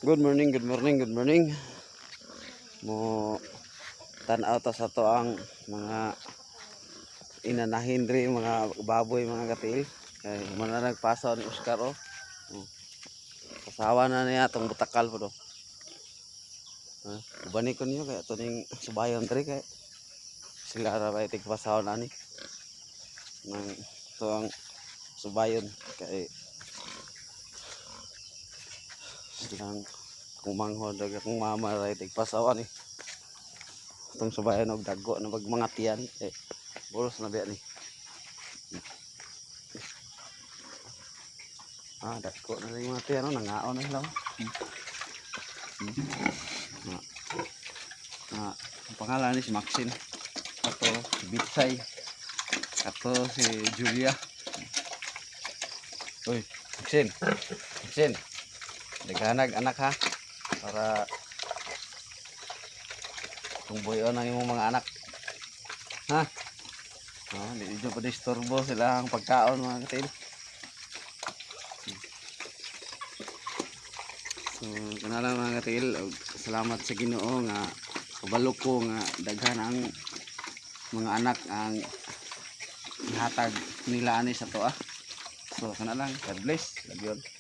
Good morning, good morning, good morning. Mo tan-aw ta sa ato ang mga inanahin diri, mga baboy, mga katil. Kay man na nagpasaw ni Oscar oh. Oh. Pasawa na niya atong butakal po do. Ha? Ubani ko niyo kay ato ning subayon diri kay sila ra ba tigpasaw na ni. Nang to ang subayon kay silang kumanghod ug akong mama ra tigpasaw ani. Atong subayon og dagko na pag mga tiyan eh bulos na biya ni. Ah, dagko na rin mga tiyan, no? Nangaon na sila, oh. Ah. Ah, ang pangalan ni si Maxine. Ato si Bitsay. Ato si Julia. Uy, Maxine. Maxine. Daghanag anak ha. Para kung buhion ang imong mga anak. Ha? Oh, di dito pa disturbo sila ang pagkaon, mga katil. So, kana lang, mga katil, og salamat sa Ginoo nga kabalo ko nga daghan ang mga anak ang gihatag nila ani sa toa. So, kana lang. God bless. Love you all.